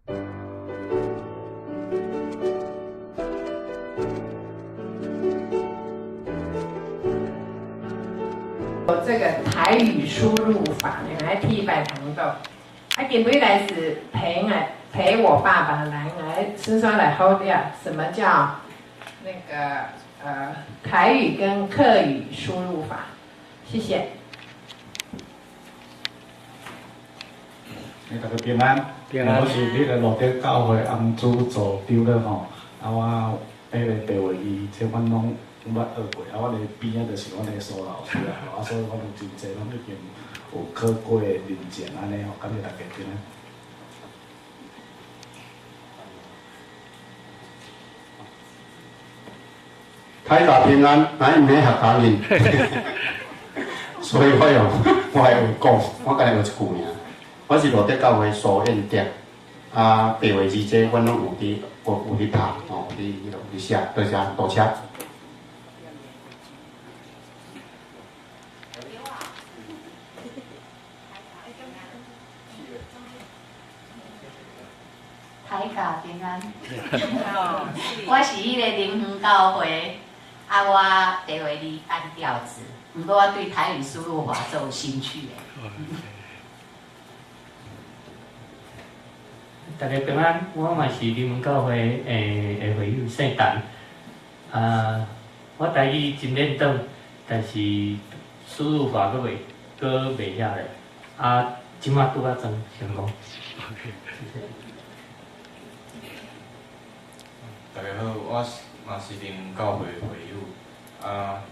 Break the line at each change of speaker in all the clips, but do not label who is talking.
這個台語輸入法，來替拜糖豆。啊，今日來是陪我陪我爸爸來來，先說來好掉。什麼叫那個台語跟客語輸入法？謝謝。
欸，大家平安。平安。我是彼個路德教會洪主座長了吼。啊，我彼個白話字，這阮攏捌學過。啊，阮的邊仔就是阮的蘇老師啊。啊，所以阮有真濟攏已經有考過認證按呢吼，感謝大家平安。
大家平安，咱毋免客家語，所以我用我會講，我敢若學一句爾。我是路德教會蘇燕蝶，啊，白話字這阮攏有佇有佇拍，吼，有佇彼落佇寫，多謝多謝。
大家平安，我是彼個林園教會，啊，我白話字單調子，毋過我對台語輸入法足有興趣的。
大家平安，我嘛是林園教會的會友，姓陳。啊，我台語真輪轉，但是輸入法閣袂曉咧。啊，這馬拄仔裝成功。謝謝。
大家好，我嘛是林園教會會友，啊，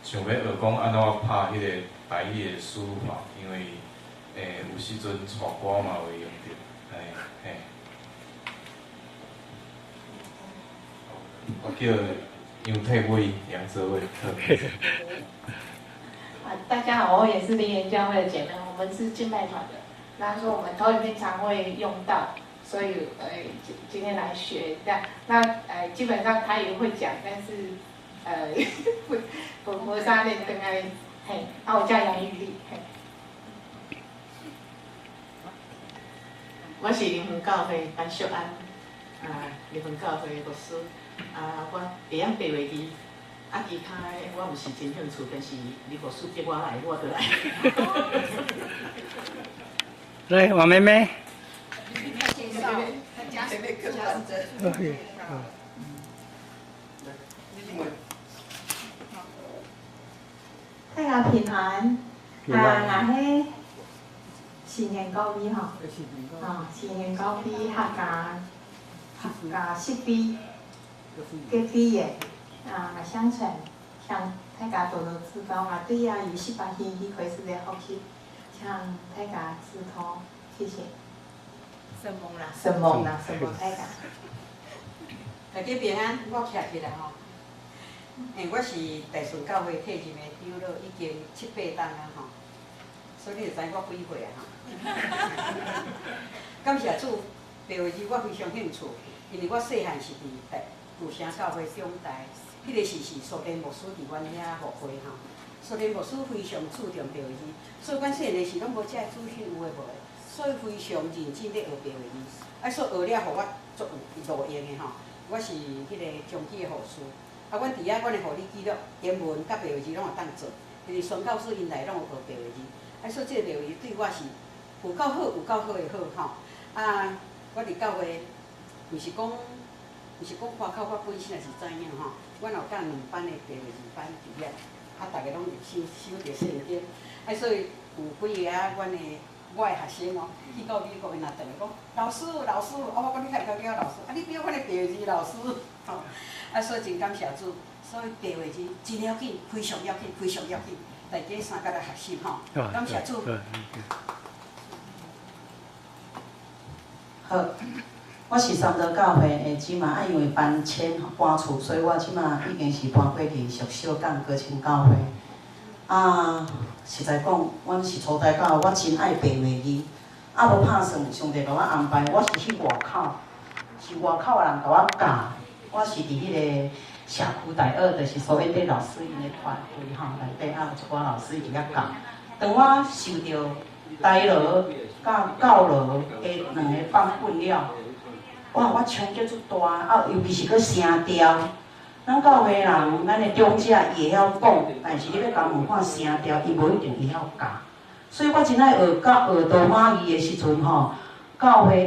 想欲學講按怎拍彼個台語的輸入法，因為有時陣唱歌嘛會用著，嘿，嘿。我叫楊泰偉，楊澤偉。
啊，大家好，我也是林園教會的姐妹，我們是敬拜團的。那說我們投影片常會用到，所以今天來學這樣。那基本上他也會講，但是不不不啥那等下嘿，啊，我叫楊玉麗。嘿。
我是林園教會潘淑安，啊，林園教會牧師。啊，我會曉白話字，啊，其他的我毋是真興趣，但是李牧師叫我來，我就來。
來，王妹妹。
介紹，他家是。
大家平安。啊，我是新年高美吼，啊，新年高美客家客家識別。隔壁的啊，相傳向大家多多指教啊，對啊，有18歲去開始咧學習，向大家指導，謝謝。
承蒙啦，
承蒙啦，承蒙大家。
大家平安，我徛起來吼。我是大順教會退任的長老，已經七八冬啊吼，所以你就知我幾歲啊吼。感謝主，白話字我非常興趣，因為我細漢是佇大舊城教會長大，彼個時是蘇連牧師佇阮遐牧會吼，蘇連牧師非常注重白話字，所以阮細漢時攏無遮個資訊有的無的，所以非常認真咧學白話字，啊，所以學了予我足有路用的吼。我是彼個中級的護士，啊，阮佇遐阮的護理記錄英文佮白話字攏會當做，因為宣教師𪜶來攏有學白話字，啊，所以這個白話字對我是有夠好，有夠好的好吼。啊，我佇教會，毋是講誇口，我本身也是知影吼。阮有教兩班的白話字班佇遐，啊，逐家攏有收收著聖經，啊，所以有幾个啊，阮的我的學生哦，去到美國，𪜶若轉來講，老師老師，啊，我講你較會叫我老師，啊，你變阮的白話字老師，吼，啊，所以真感謝主，所以白話字真要緊，非常要緊，非常要緊，大家三角來學習吼，感謝主。
好，我是三道教會的姊妹，啊，因為搬遷搬厝，所以我這馬已經是搬過去屬小港高清教會。啊，實在講，阮是初代教，我真愛白話字，啊，無拍算，上帝共我安排，我是去外口，是外口的人共我教，我是佇彼個社區大學，就是蘇燕老師𪜶的團隊吼內底，啊，有一寡老師佇遐教。當我受著台羅佮教羅的兩个百版本了，哇，我冲击足大，啊，尤其是閣聲調。咱教會人，咱的長者伊會曉講，但是你欲共問看聲調，伊無一定會曉教。所以我真愛學教學羅馬字的時陣吼，教會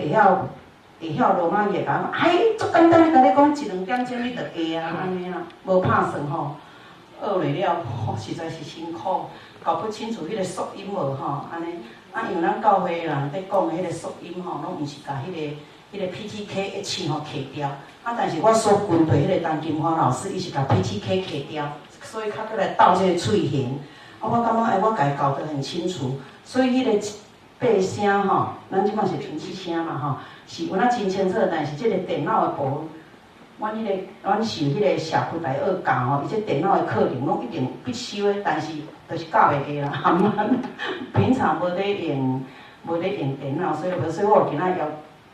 會曉羅馬字會共講，哎，足簡單，共你講一兩點鐘你就會啊，按呢啦，無拍算吼。學落了，吼，實在是辛苦，搞不清楚彼个縮音無吼，按呢。啊，因為咱教會的人佇講的彼个縮音吼，攏毋是共彼个 PTK H 吼去掉。啊，但是我所跟隨彼个陳金花老師，伊是共 PTK 去掉，所以較閣來鬥這个喙型。啊，我感覺哎，我共伊教得很清楚，所以彼个八聲吼，咱這擺是剩七聲嘛吼，是有影真清楚，但是這个電腦的部分，阮彼个阮受彼个社區大學教吼，伊這電腦的課程攏一定必修的，但是就是教袂過啦，平常無咧用，無咧用電腦，所以無，所以我今仔邀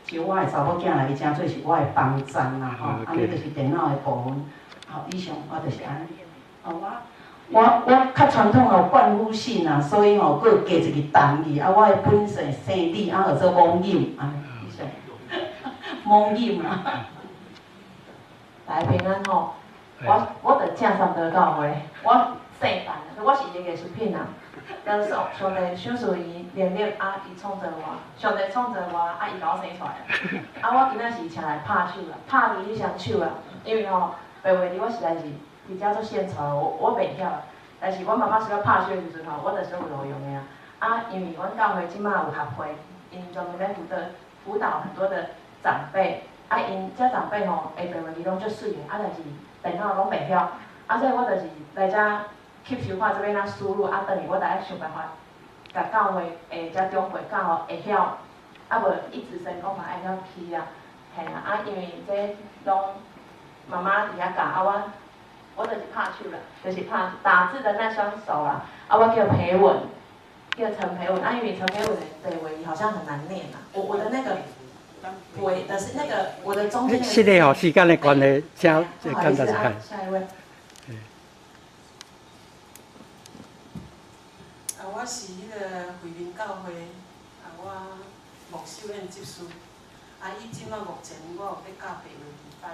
招我的查某囝來，伊誠做是我的幫贊啦吼，按呢就是電腦的部分。好，以上我就是按呢。哦，我較傳統有冠夫姓啊，所以吼，閣加一個陳字，啊，我的本姓姓李，啊，號做蒙飲，按呢以上，蒙飲啦。
大家平安吼，我佇正三德教會，我姓陳，我是一個藝術品啊。但是上帝賞賜伊能力啊，伊創造我，上帝創造我啊，伊共我生出來。啊，我今仔是請來拍手啦，拍伊彼雙手啦，因為吼，白話字我實在是佇遮做獻出，我袂曉。但是我媽媽需要拍手的時陣吼，我就是有路用的啊。啊，因為阮教會這馬有協會，𪜶專門咧輔導很多的長輩。啊，𪜶這長輩吼，下白話字攏足媠的，啊，但是電腦攏袂曉。啊，所以我就是來遮吸收看這欲按怎輸入，啊，轉去我著愛想辦法，共教會的遮長輩教予會曉，啊無一指神功嘛愛曉起啊，嘿啊，啊，因為這攏媽媽佇遐教，啊我就是拍手啦，就是拍打字的那雙手啦，啊，我叫培文，叫陳培文，啊，因為陳培文的白話字好像很難念啊，我的那個。我的是那個我的中間。
是的吼，時間的關係，請簡單一下。
下一位。
啊，我是彼個惠民教會，啊，我牧修院執事。啊，伊這馬目前我有咧教白話字班。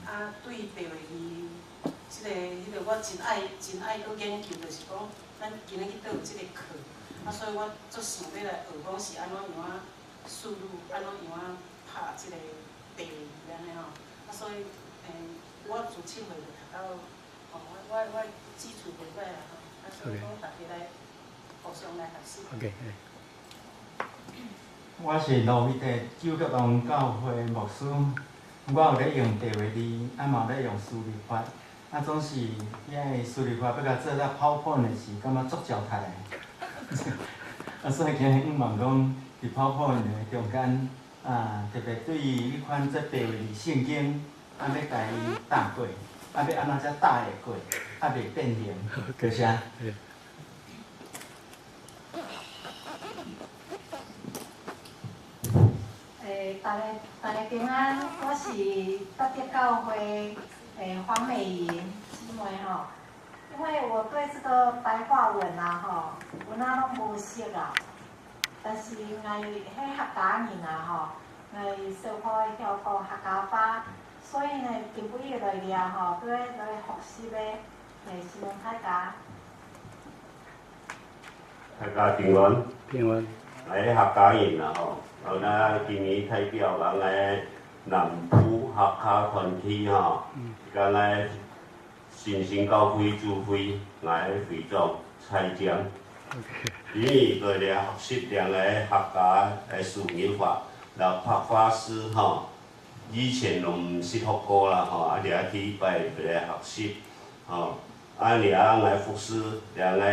啊，對白話字，這個、彼個我真愛、真愛閣研究，就是講，咱今日去佗有這個課，啊，所以我足想欲來學講是按怎樣仔輸入，按怎樣仔拍這個白話字按呢吼。啊，所以，我自7歲就讀到，吼，我基礎袂歹啦吼。啊，所以講大家來互相來學習。
OK。
我是羅威的九國王教會牧師，我有咧用白話字，啊嘛有咧用輸入法，啊總是遐个輸入法欲共做到 PowerPoint 的時，感覺足糟蹋的。啊，所以今日向望講，佇 PowerPoint 的中間，啊，特別對於彼款這白話字聖經，啊，欲共伊打過，啊，欲按怎才打會過，啊，袂變形，多謝。
大家平安，我是北德教會黃美瑩姊妹吼。因為我對這個白話文啊吼，有哪攏無熟啊，但是𠊎彼客家人啊吼，𠊎小可會曉講客家話，所以呢，今晡日來了吼，閣來學習的，希望大家。
大家平安。
平安。
𠊎客家人啦吼。啊，咱今年代表咱个南埔客家團體吼，咱个新興教會主會，𠊎會長蔡江。今年過來學習兩個客家的輸入法，然後拍法師吼，以前攏毋識學過啦吼，啊，掠去拜來學習吼，啊，掠𠊎服侍兩個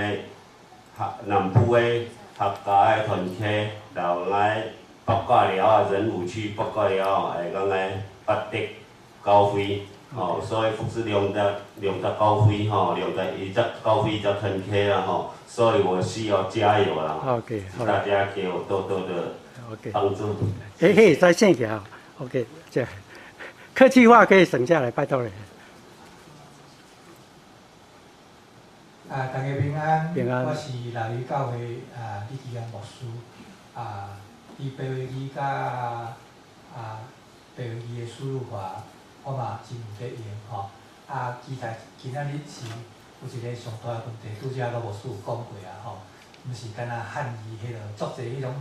客南埔的客家的團體，然後𠊎八卦寮啊，仁武區八卦寮會講個八德教會，吼，所以服侍兩隻教會吼，兩隻一隻教會一隻團體啦吼，所以我需要加油啦。
OK，
大家給我多多的幫助。
欸，嘿，在線下，OK，這客氣話可以省下來，拜託你。
啊，大家平安。
平安。
我是內里教會啊李吉安牧師啊。伫白话字佮白话字的输入法，我嘛真有咧用吼。啊，期待今仔日是有一个上大的问题，拄才罗牧师有讲过啊吼，毋是干焦汉字彼落，足济彼种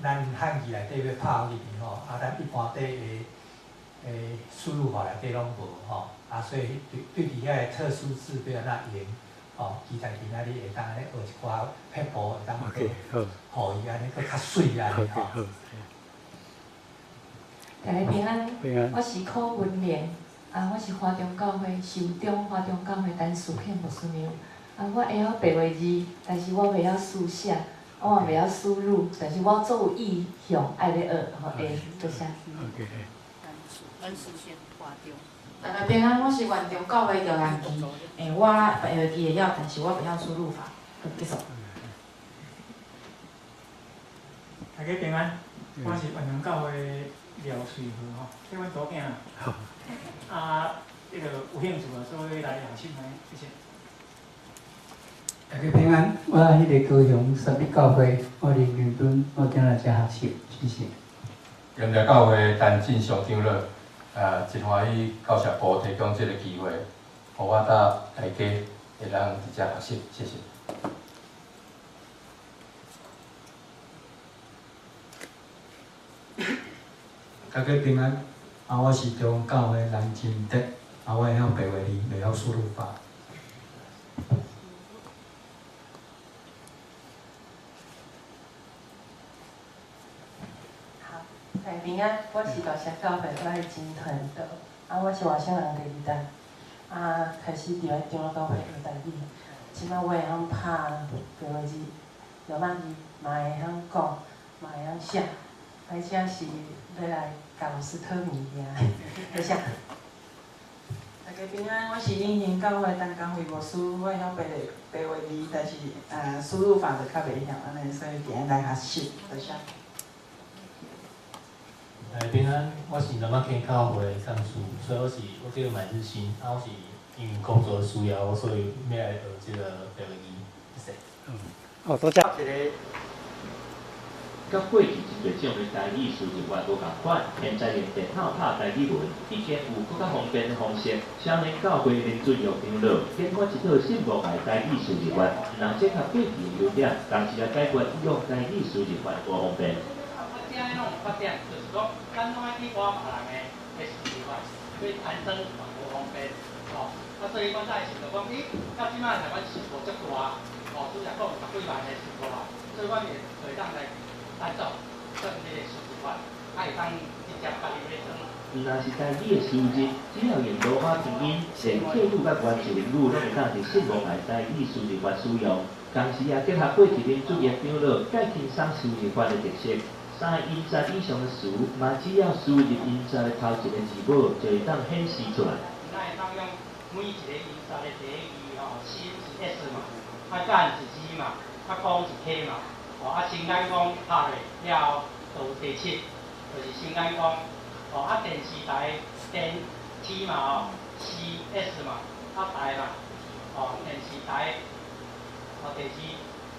咱汉字内底欲拍入去吼，啊，咱一般底的输入法内底拢无吼，啊，所以对对伫遐个特殊字欲按怎用，吼，期待今仔日会当按呢学一寡撇步，会当阁予伊按呢阁较媠按呢吼。
大家平安，我是柯文莲，啊，我是华中教会寿中华中教会陈淑庆牧师娘。啊，我会晓白话字，但是我袂晓书写，我嘛袂晓输入，但是我足有意向爱欲学，吼，会，多谢。
OK。
大家平安，我是元中教会廖兰琪。我白话字会晓，但是我袂晓输入法。好，结束。
大家平安，我是元中教会廖瑞和吼，这阮查某囝。啊，彼个有兴趣啊，所以来学习呢，谢谢。
大家平安，我彼个高雄三立教会，我林元敦，我今来遮学习，谢谢。
盐埕教会陈进祥长老，真欢喜教学部提供这个机会，予我佮大家会当伫遮学习，谢谢。
大家平安，啊，我是中教会蓝金德，啊，我会晓白话字，袂晓输入法。
好，大家平安，我是大城教会，我是金团道，啊，我是外省人第二代，啊，开始伫咧长老教会学台语，这摆我会晓拍白话字、罗马字，嘛会晓讲，嘛会晓写，而且是欲来共老师讨物件，多谢。
大家平安，我是永兴教会陈江惠牧师，我会晓白话字，但是输入法就较袂晓，按呢，所以今日来学习，多谢。
大家平安，我是南马坑教会的干事，所以我叫麦日新，啊，我是因为工作的需要，所以欲来学这个白话字，谢谢。
哦，多谢。
一个。
佮过去真侪种的台语输入法无仝款，现在用电脑拍台语文，已经有阁较方便的方式。少年教会林俊玉长老研发一套信无碍台语输入法，毋但结合过去的优点，同时也解决用台语输入法无方便。
我遮拢有缺点，就是讲咱拢爱去学别人的输入法，去安装嘛无方便，吼。啊，所以阮才会想著讲，咦，到这摆台湾市无足大，吼，拄才讲有十几万个市无啊，所以阮会会当来。来做做这个输入法，啊会当直接家己咧装。
毋但是台语的输入，只要用罗马拼音、连客语佮原住民语，拢会当伫信无碍台语输入法使用。同时也结合过去林主任长老教轻松输入法的特色，三个音节以上的词，嘛只要输入音节的头一个字母，就会当显示出来。
咱会当用每一个音节的第一字吼，心是 S 嘛，啊干是 G 嘛，啊光是 K 嘛。哦，啊，新眼光拍落了后，就有第七，就是新眼光。哦，啊，电视台电 T 嘛吼，C S 嘛，啊台嘛，哦，电视台，哦，第二，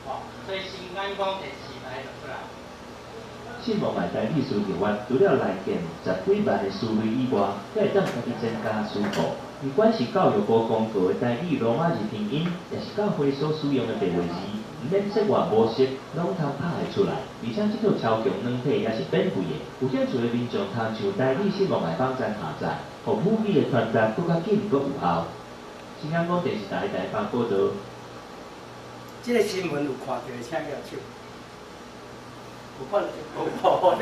哦，所以新眼光电视台就出来。
信无碍台语输入法，除了来电十几万的词类以外，阁会当家己增加词库。不管是教育部公告的台语罗马字拼音，抑是教会所使用的白话字，毋免说话无熟，拢通拍会出来。而且这套超强软体也是免费的，有兴趣的民众通上台语信无碍网站下载，予母语的传达阁较紧、阁有效。新安广电视台台北报道。
这个新闻有看著的，请举手。有看著无？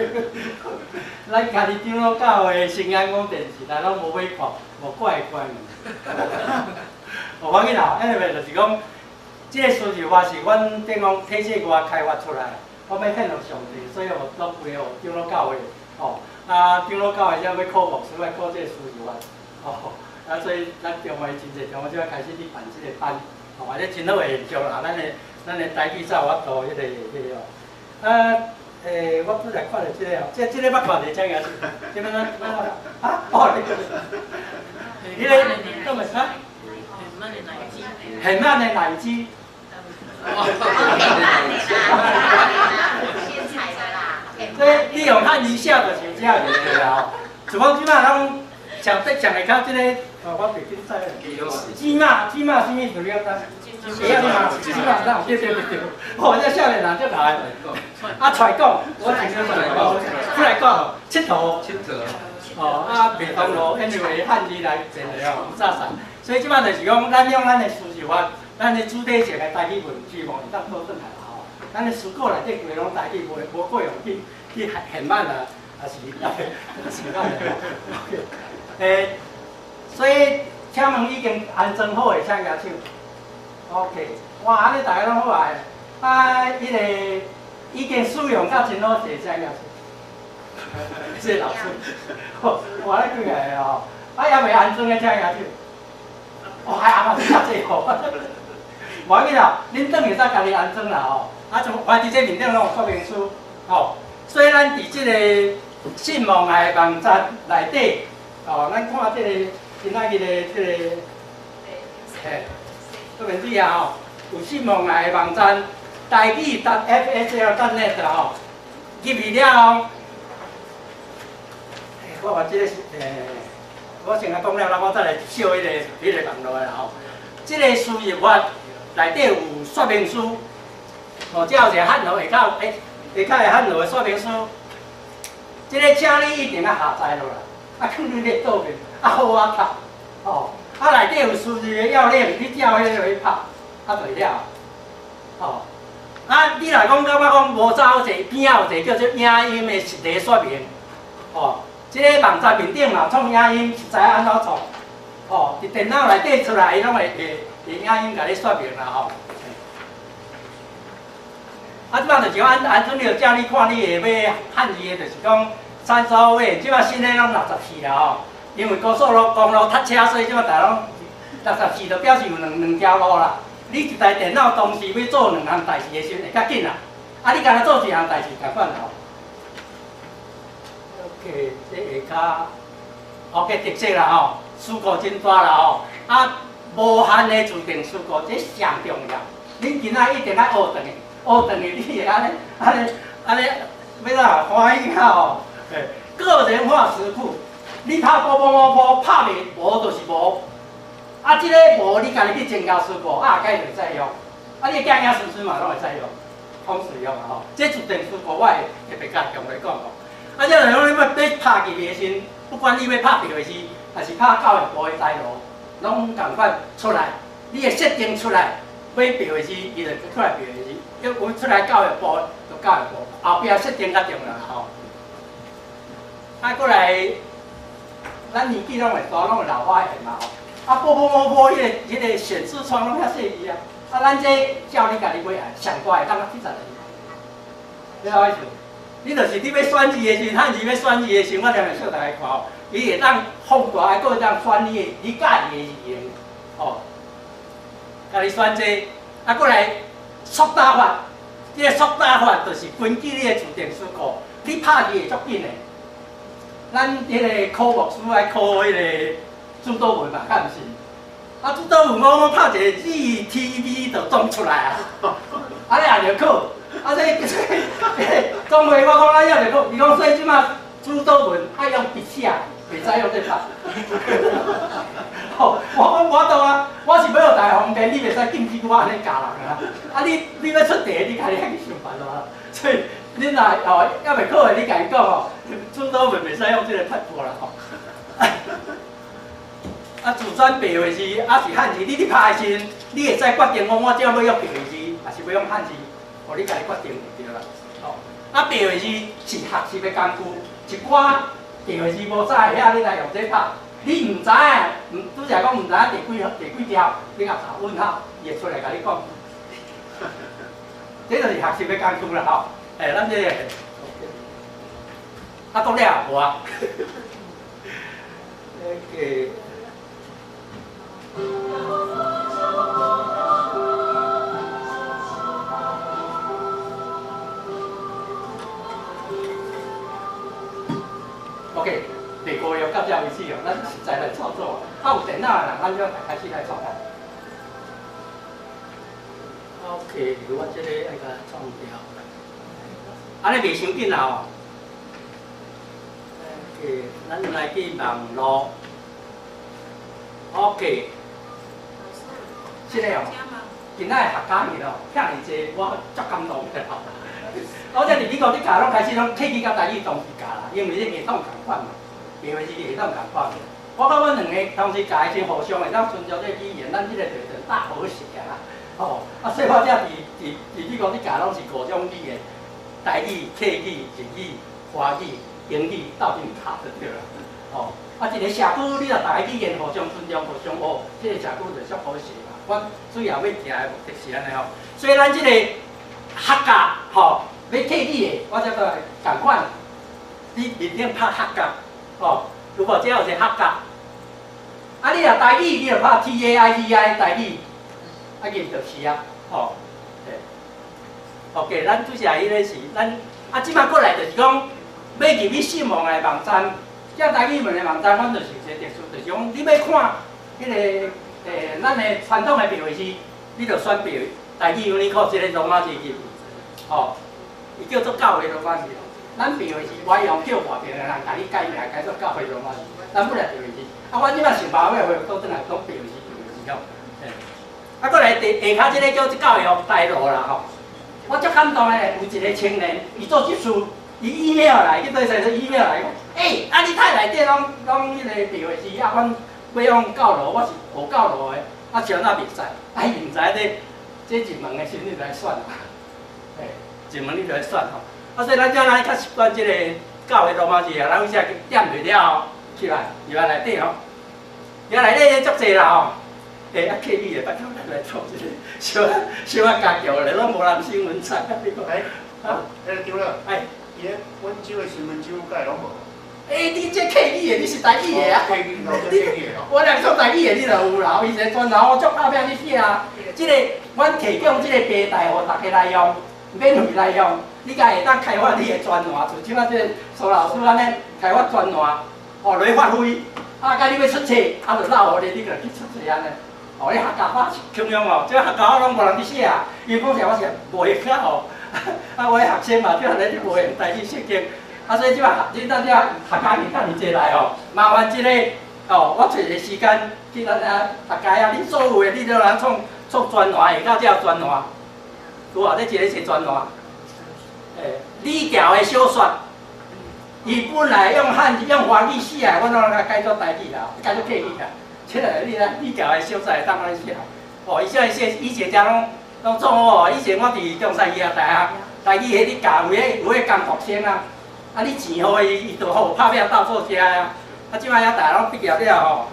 咱家己长老教会新安广电视台拢无欲看，无怪怪。无要紧啦，anyway 就是讲，这个输入法是阮等于讲体制外开发出来，我欲献予上帝，所以我拢归予长老教会。吼，啊，长老教会才欲考牧师，欲考这个输入法。吼，啊，所以咱中华真济中华才开始去办这个班，吼，这真好的现象啦。咱的台语才有法度彼个哦。啊，我拄才看著这个哦，这个捌看著，请举手。这欲怎欲怎啊？哦，你，彼个讲的啥？很慢的奶机。
先采的啦，
所以你用漢字寫就是有這個問題啦吼。像講這擺攏上底上下跤這個，哦，我袂記得。芝麻芝麻啥物字你敢知？會曉嗎？芝麻哪有？對對對對。哦，這少年人足老的。啊，出來講，我是出來講，出來講，𨑨迌。
𨑨迌。
哦，啊，麥當勞，因為漢字來建的吼，有早散。所以這擺就是講，咱用咱的輸入法，咱的主體性的台語文字無會當倒轉來啦吼。咱的詞庫內底規個攏台語，無無過用去去現慢啊，還是還是慢的。欸，所以請問已經安裝好的，請舉手。OK，哇，按呢大家攏好啊。啊，彼個已經使用甲真好勢，請舉手。這個老師，我咧幾個吼，啊，猶未安裝的，請舉手。哦，還阿嘛是較濟吼，無要緊啦，恁轉會使家己安裝啦吼。啊，像我佇這面頂攏有說明書，吼。所以咱佇這個信望愛的網站內底，哦，咱看這個今仔日的這個，嘿，說明書啊吼，有信望愛的網站，台語 .fsl.net 吼，入去了後，我話這個是，我先來講了，我再來小彼個網路的吼。這個輸入法內底有說明書，哦，這有一個漢語下口，下口的漢語的說明書。這個請你一定要下載落來，啊，放你咧桌面，啊好啊讀，哦，啊內底有輸入的要領，你照彼個去拍，啊就會了，哦。啊，你若講感覺講無走者，邊仔有一個叫做影音的實體說明，哦。這個網站面頂嘛，創影音是知影按怎創，哦，佇電腦內底出來，伊攏會會影音共你說明啦吼。啊，這擺就是講按按怎你就照你看你會欲漢字的，就是講32位，這擺新的攏64啦吼。因為高速路公路塞車，所以這擺大攏64，就表示有兩條路啦。你一台電腦同時欲做兩項代誌的時陣，會較緊啦。啊，你干焦做一項代誌，仝款吼。OK，這下跤 OK 特色啦吼，詞庫真大啦吼，啊，無限的自定詞庫，這上重要。恁今仔一定愛學轉去，學轉去，你會按呢按呢按呢，欲怎歡喜較吼？嘿，個人化詞庫，你拍波波摸波拍袂無就是無，啊，這個無你家己去增加詞庫，啊，下蓋就會使用，啊，你的囝囝孫孫嘛攏會使用，攏使用啊吼。這自定詞庫我會特別加強來講吼。啊，這就是講你欲欲拍字的時陣，不管你欲拍白話字，還是拍教育部的台路，攏仝款出來。你會設定出來，欲白話字，伊就出來白話字；要有出來教育部，就教育部。後壁設定較重要吼。啊，過來，咱年紀攏會大，攏會老花眼嘛吼。啊，波波摸波，彼個顯示窗攏遐細緻啊。啊，咱這照你家己買來，上大會當70字。你了解意思？你就是你欲選字的時陣，漢字欲選字的時陣，我念來小大家看吼，伊會當放大，還閣會當選你的你喜歡的字型，吼，共你選這個，啊，閣來速打法，這個速打法就是根據你的自定詞庫，你拍字會足緊的。咱彼個考牧師愛考彼個主禱文嘛，敢毋是？啊，主禱文我拍一個 GTV 就總出來啊，啊你也著考。啊，這講話我講啊，遐就講，伊講所以這馬主禱文愛用筆寫，袂使用這拍。吼，我講我當啊，我是欲予大家方便，你袂使禁止我按呢教人啊。啊，你欲出題，你家己愛去想辦法。所以恁若吼猶未考的，你共伊講吼，主禱文袂使用這個拍破啦吼。啊，自選白話字，啊是漢字，你咧拍的時陣，你會使決定講我這欲用白話字，還是欲用漢字。予你家己決定就對啦。吼，啊，白話字是學習的工具，一寡白話字無知的遐，你來用這拍。你毋知影，毋拄才講毋知影第幾條，你共查問號，伊會出來共你講。這就是學習的工具啦，吼。欸，咱這個，啊，講了無啊？那個。OK，第五页到這為止哦，咱實在來操作。啊，有電腦的人，咱就開始來創啊。OK，我這個愛共創掉。按呢袂傷緊啦吼。OK，咱來去網路。OK，這個哦，今仔的客家語哦，遐爾濟，我足感動的吼。我這佇美國咧教，攏開始攏客語佮台語同時教啦，因為這系統仝款嘛，白話字系統仝款。我感覺阮兩个同時教的時，互相會當尊重這個語言，咱這個就大和諧啊！吼，啊，所以我這佇美國咧教，攏是五種語言：台語、客語、日語、華語、英語，鬥陣教就對啦。吼，啊，一個社區，你若逐个語言互相尊重、互相學，這個社區就足和諧嘛。阮主要欲行的目的是按呢吼，所以咱這個客家吼，欲客語的，我才閣仝款，你面頂拍客家，吼，有無？這有一個客家。啊，你若台語，你就拍 TAITI 台語，啊，入就是啊，吼，對。OK，咱拄才彼个是咱，啊，這擺過來就是講，欲入去信望的網站，這台語文的網站，阮就是有一个特殊，就是講你欲看彼个咱的傳統的白話字，你就選白台語 Unicode 這个羅馬字入，吼，伊叫做教會羅馬字。咱白話字，我用叫外邊的人共你改名，改做教會羅馬字，咱本來白話字。啊，阮這擺想辦法欲回倒轉來講白話字，白話字吼。啊，閣來下跤這个叫做教育大路啦吼。我足感動的，有一个青年，伊做執事，伊 email 來，去佗使做 email 來講，欸，啊你太內底攏彼個白話字，啊，阮欲用教路，我是學教路的，啊，像哪袂使？啊，伊毋知影這入門的時陣你來選啊，嘿，入門你就來選吼。啊，所以咱遮咱較習慣這个教會羅馬字啊，咱有時點入了後起來，入來內底吼，入來內底足濟啦吼。欸，啊，客語的，拜託咱來做一个小小可加強咧，攏無人新聞採啊！你講，
欸，啊，彼个長老，
欸，
伊咧溫州的新聞紙敢會攏無？
欸，你這客語的，你是台語的啊？
客語，哦，這客語的哦。
我若做台語的，你就有啦。伊一個專欄，我足拍拼去寫啊。這个，阮提供這个平台，予大家來用，免費來用。你家會當開發你的專欄，像這擺這个蘇老師按呢開發專欄，予來發揮。啊，佮你欲出冊，啊，就落予你，你就去出冊按呢。哦，你客家話強用哦，這客家話攏無人佇寫啊。因為講實我是無閒啊吼，啊，我的學生嘛，就按呢你無閒台語聖經，啊，所以這擺恁咱遮客家語遮爾濟來吼，麻煩這个哦，我揣一个時間去咱遮客家遐，恁所有的你都通創創專欄，下到這專欄，有啊，這一個是專欄，欸，李喬的小說，伊本來用漢字用華語寫的，阮攏共改做台語啦，改做客語啦。這个你咧，李喬的小說會當按呢寫，哦，伊啥寫以前遮攏攏創好哦。以前我佇中山醫學大學，台語彼咧教有彼有彼工讀生啊，啊你錢予伊，伊就好拍拼鬥做遮啊。啊，這擺遐大學攏畢業了吼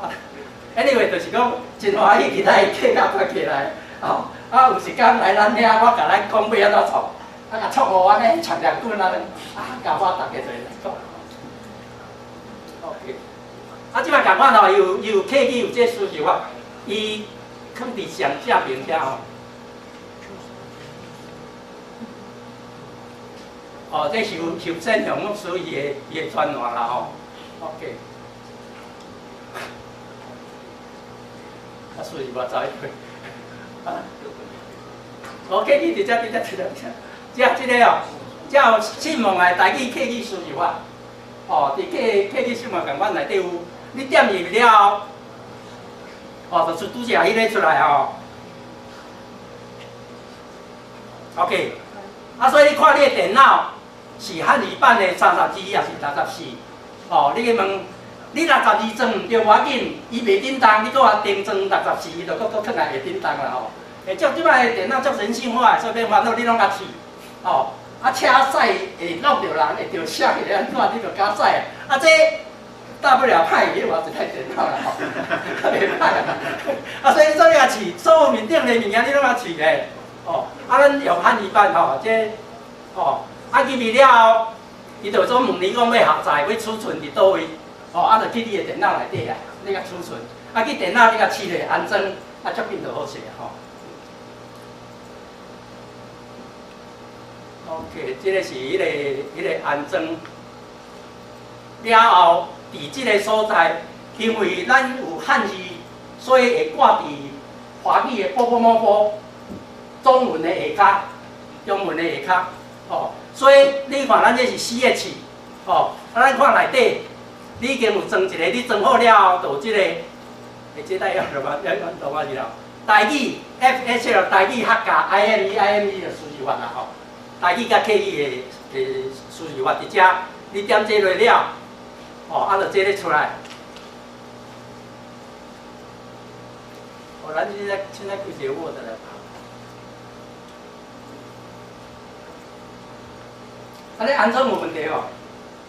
，anyway 就是講真歡喜，今仔日客家團起來，吼，啊有時間來咱遐，我共咱講欲按怎創，啊共創予按呢長長久按呢，啊教我逐家做來講。OK。啊，這擺仝款吼，伊有客語有這輸入法，伊囥佇上正邊遮吼。哦，這是有邱振雄牧師伊的專欄啦吼。OK。啊，輸入法走去。啊。OK，你佇遮佇遮佇遮遮，這個哦，這有信望的台語客語輸入法。哦，佇客客語信望仝款內底有，你點入了後，哦，就出拄才彼个出來吼。OK，啊，所以你看你的電腦是漢語版的32抑是64？哦，你去問，你62裝毋對無要緊，伊袂振動，你閣話重裝64，伊就閣閣囥來會振動啦吼。欸，照這擺的電腦足人性化的，所以免煩惱，你攏共試，吼。啊，車駛會弄著人，會著車會按怎，你就敢駛啊！啊，這大不了歹去，嘛一台電腦啦吼，袂歹啊。啊，所以做你也試，所有面頂的物件你攏共試咧，哦。啊，咱用漢語版吼，這吼，啊入去了後，伊就總問你講欲下載，欲儲存佇佗位，哦，啊，就去你的電腦內底啊，你共儲存，啊，去電腦你共試咧安裝，啊，足緊就好勢啊吼。OK，這个是彼个安裝了後，佇這个所在，因為咱有漢字，所以會掛佇華語的波波摩波，中文的下跤，中文的下跤，哦，所以你看咱這是 CH，哦，啊，咱看內底，你已經有裝一個，你裝好了後，就有這個，欸，這代用羅馬羅馬字啦。台語 F H L 台語客家 I M E I M E 就輸入法啦吼。台語佮客語的輸入法佇遮，你點這落了，哦，啊，就這个出來。哦，咱現在開一個 Word 來拍。啊，你安裝有問題無？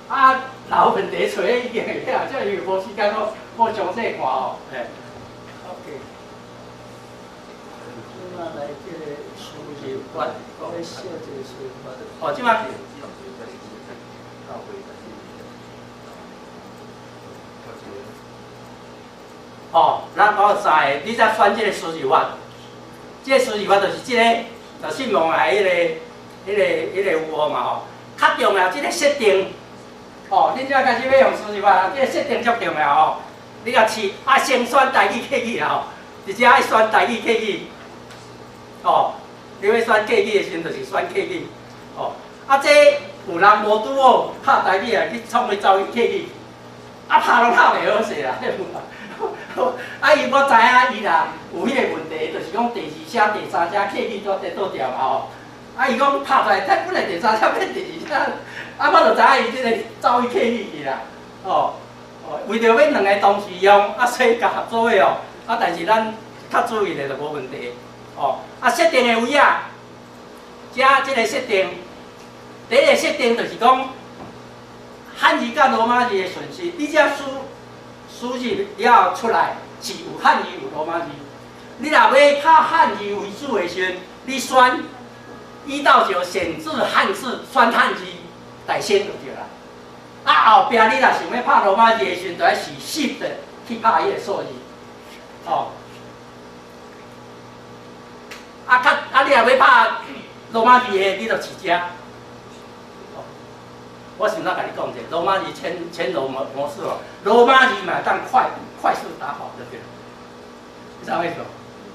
啊，若有問題，揣已經會曉，這因為無時間，我詳細看哦。嘿，OK。這馬來這個輸入法，講咧寫這個輸入法。哦，這馬。哦，咱講三個，你才選這個輸入法。這個輸入法就是這個，就信望愛彼個有無嘛吼。較重要，這個設定。哦，恁這開始欲用輸入法，這個設定足重要吼。你共試，啊，先選台語客語啦吼，直接愛選台語客語。哦，你欲選客語的時陣，就是選客語。哦，啊，這有人無拄好拍台語啊，去創去走去客語，啊，拍攏拍袂好勢啦。啊，伊我知影伊啦有彼個問題，就是講第二聲、第三聲客語都顛倒調嘛吼。啊，伊講拍出來，本來第三聲變第二聲，啊，我就知影伊這個走去客語去啦。哦，哦，為著欲兩个同時用，啊，所以共合做伙哦。啊，但是咱較注意咧就無問題。哦，啊，設定的位啊，遮這個設定，第一個設定就是講漢字佮羅馬字的順序，你這輸入了後出來是有漢字有羅馬字。你若欲拍漢字為主的時陣，你選1到9顯示漢字，選漢字來先就對啦。啊，後壁你若想欲拍羅馬字的時陣，就愛是 Shift 去拍彼個數字。哦。啊，較啊，你若欲拍羅馬字的，你就飼遮。哦，我想欲共你講者，羅馬字暹羅模式哦，羅馬字嘛會當快速打法就對了。你知影意思無？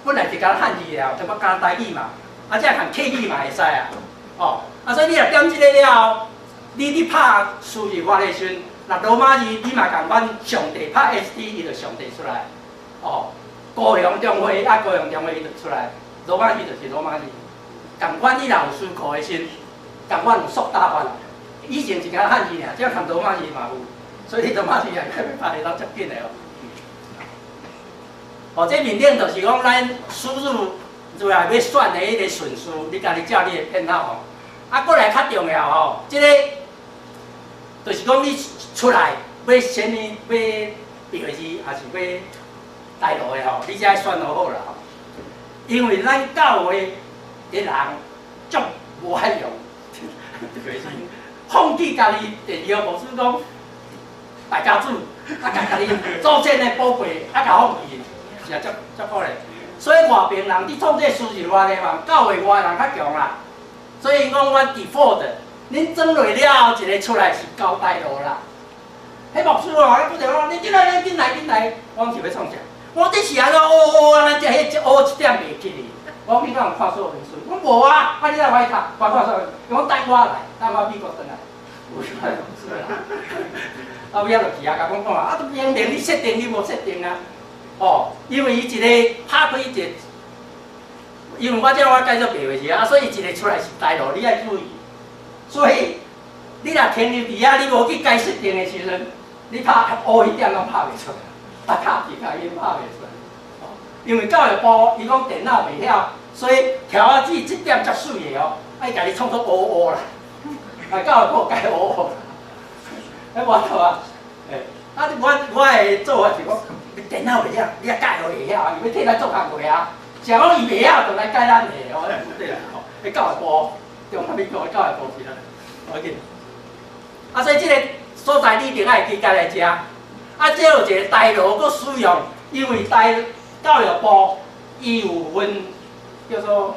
本來是講漢字的哦，就講台語嘛，啊，這共客語嘛會使啊。哦，啊，所以你若點這個了後，你佇拍輸入法的時陣，若羅馬字你嘛共款上帝拍 ST，伊就上帝出來。哦，高雄中會啊，高雄中會伊就出來。羅馬字就是羅馬字，共款你若有思考的時陣，共款有速打法。以前是講漢字爾，這含羅馬字嘛有，所以你羅馬字也要拍會當足緊的哦。哦，這面頂就是講咱輸入入來欲選的彼個順序，你家己照你的偏好吼。啊，閣來較重要吼，這個就是講你出來欲啥物欲白字，抑是欲台羅的吼，你才愛選好好啦吼。因為咱教會的人足無愛用，就是放棄家己第二個牧師講敗家子，啊，共家己祖先的寶貝，啊，共放棄，是啊，足可憐。所以外爿人佇創這輸入法的嘛，教會外的人較強啦。所以講，阮 default，恁裝落了後一個出來是交代路啦。彼牧師哦，彼拄著講，你進來，你進來，進來，我講是欲創啥？我這是按怎？哦哦，咱這彼烏一點袂記哩。我講你敢有看說明書？我無啊，啊你哪會讀？我看說明，伊講等我來，等我美國轉來。有啥事啦？啊，尾仔就去啊，共阮講啊，啊，明明你設定你無設定啊。哦，因為伊一個拍開一個，因為我這我改做白話字啊，所以一個出來是台羅，你愛注意。所以你若停留佇遐，你無去改設定的時陣，你拍烏彼點攏拍袂出來。啊，卡字卡音拍袂出來，哦，因為教育部伊講電腦袂曉，所以條仔字這點足媠的哦，愛共你創作烏烏啦，啊，教育部改烏烏，彼無法度啊，欸，啊，我的做法是講，你電腦袂曉，你也改予會曉，伊欲替咱做工課啊，是講伊袂曉，就來改咱的，哦，對啦，吼，彼教育部，中華民國的教育部是啦，無要緊。啊，所以這個所在你一定愛記家來遮。啊，這有一個台羅閣使用，因為台教育部伊有分叫做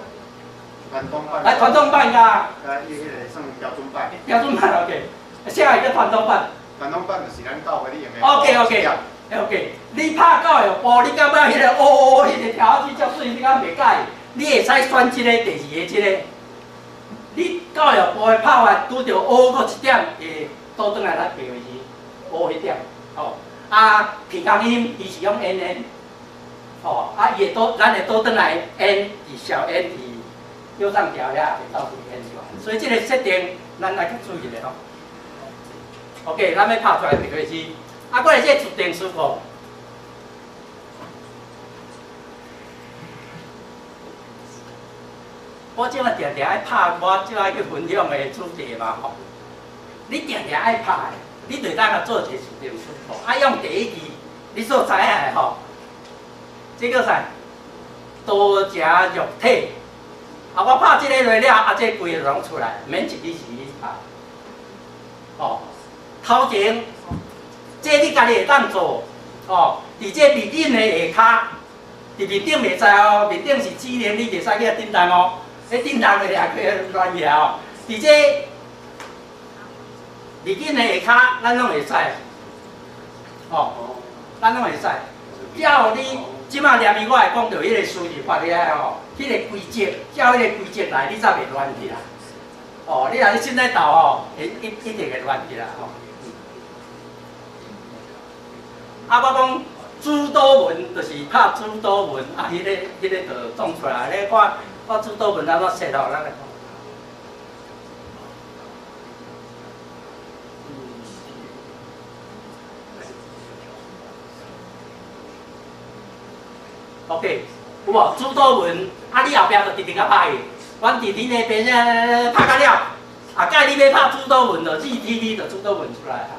傳統版，
啊，傳統版佮，
啊，伊彼個算標準版。
標準版 OK，啥個叫傳統版？
傳統版就是咱教會咧用的。
OK，你拍教育部，你感覺彼個烏烏彼個條仔字足媠，你敢袂喜歡？你會使選這個第二个這個。你教育部的拍法拄著烏閣一點，會倒轉來咱白話字烏彼點。吼，啊，平江音伊是用 N N，吼，啊，伊會倒，咱會倒轉來 N 佇小 n 佇右上角遐會走出 N 出來，所以這个設定咱愛較注意咧吼。OK，咱欲拍出來白話字，啊，過來這個自定詞庫。我這馬定定愛拍，我這愛去分享的主題嘛吼。你定定愛拍的，你就當共做一個自定詞庫，啊用第一句，你所知影的吼，這叫啥？多食肉體。啊，我拍這個落了，啊，這規个攏出來，免一字一字拍。哦，頭前，這你家己會當做，哦，佇這面頂的下跤，佇面頂袂使哦，面頂是指令，你袂使去遐振動哦。咧振動就掠去亂去哦。佇這面頂的下跤，咱攏會使，哦，咱攏會使。照你這馬連伊，我會講著彼個輸入法遐吼，彼個規則，照彼個規則來，你才袂亂去啦。哦，你若咧凊彩鬥吼，會一定會亂去啦吼。啊，我講主導文就是拍主導文，啊，彼個就創出來。你看，我主導文按怎設吼，咱來看。OK，有無？主導文，啊，你後壁就直直共拍去。阮佇恁那邊咧拍甲了，啊，蓋你欲拍主導文，就 GTV 就主導文出來啊，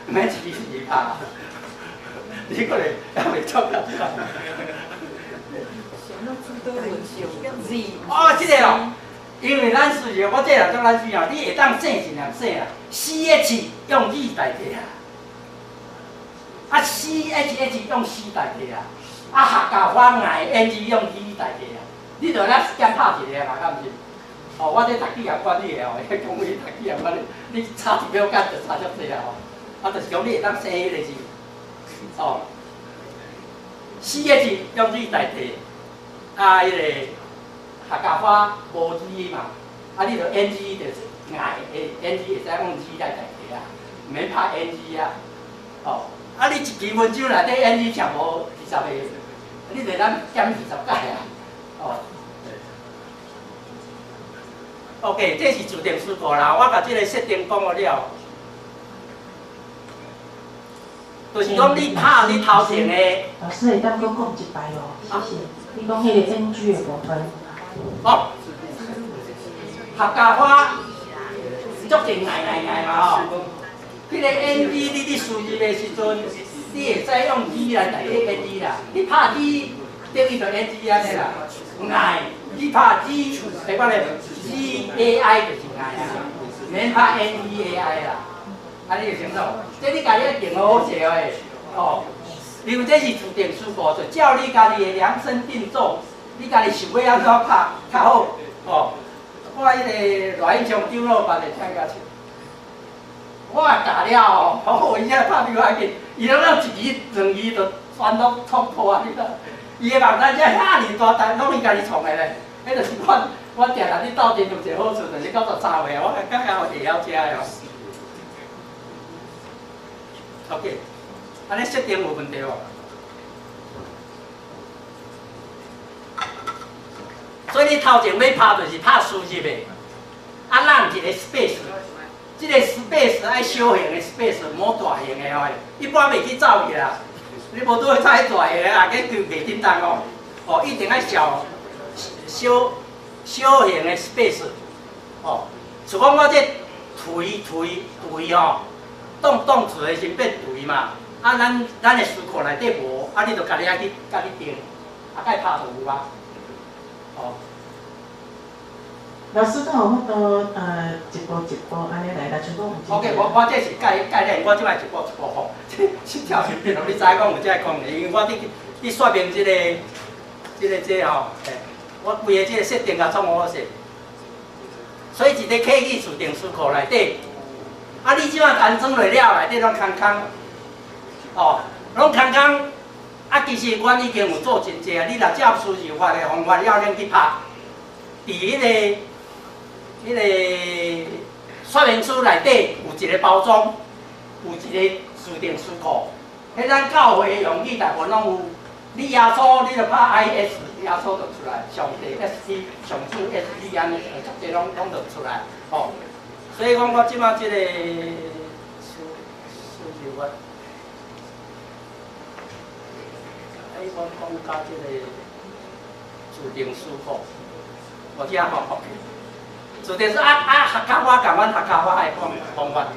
免一字一字拍。你可能猶未做到這個。哦，這個哦，因為咱是我這個做咱是哦，你會當省盡量省啊，CH 用 Z 代替啊，啊 CHH 用 C 代替啊，啊客家話愛 NG 用 E 代替啊，你著咱減拍一个嘛，敢毋是？哦，我這逐句也管你的哦，講話逐句也管你，你差一秒間就差遮濟啊吼，啊，就是講你會當省彼個字，哦，CH 用 Z 代替，啊，彼個客家話無字嘛，啊，你著 NG 就是愛，NG 會使用 Z 來代替啊，毋免拍 NG 啊，哦，啊，你一篇文章內底 NG 上無20個，你就咱減20擺啊，哦。OK，這是自定詞庫啦，我共這个設定講好了，就是講你拍你頭前的。
老師會當閣講一擺無？謝謝。你講彼个 NG 的部分。
哦，客家話足濟愛愛愛嘛吼，彼个 NG 你佇輸入的時陣，你會使用 G 來代替 NG 啦，你拍 G 等於就 NG 按呢啦，愛你拍 G，下擺咧 G A I 就是愛啊，免拍 N E A I 啦，啊你會清楚？這你家己愛定好勢的，哦，因為這是自定詞庫，就照你家己的量身定做，你家己想欲按怎拍較好，哦。我彼个賴英雄長老辦的請甲笑，我教了吼，好，伊遐拍比我較緊，伊攏攏一字兩字就全攏創破啊！你知？伊的網站遮遐爾大，但攏伊家己創的咧。彼就是阮定定咧鬥陣有一个好處，就是93歲啊，我感覺我會曉食的哦。OK，按呢設定有問題無？所以你頭前欲拍就是拍輸入的，啊，咱一個 space，這個 space 愛小型的 space，無大型的哦，一般袂去走去啦。你無拄去走彼大型的，也去袂振動哦。哦，一定愛小小小型的 space，哦，像講我這槌槌槌吼，動動詞的時變槌嘛，啊，咱的詞庫內底無，啊，你就家己愛去家己定，啊，該拍就有啊。哦，
老師，敢有法度一步一步按呢來？若像講有。
OK，我這是概念，我這擺一步一步吼，這這條是變，你知影講有這個功能，因為我佇說明這個吼，嘿，我規个這個設定共創好勢，所以一個客語自定詞庫內底，啊，你這擺安裝落了，內底攏空空，哦，攏空空。啊，其實阮已經有做真濟啊！你若照輸入法的方法了，恁去拍，佇彼個說明書內底有一個包裝，有一个自定词库，彼咱教会的用语大部分拢有。你耶稣，你就拍 I S，耶稣就出来；上帝 S T，上主 S T，按呢，足济拢就出来，吼。所以讲，我这马这个输入法，哎，我讲到这个自定词库，我遮吼，自定词啊啊，客家话共阮客家话的方法，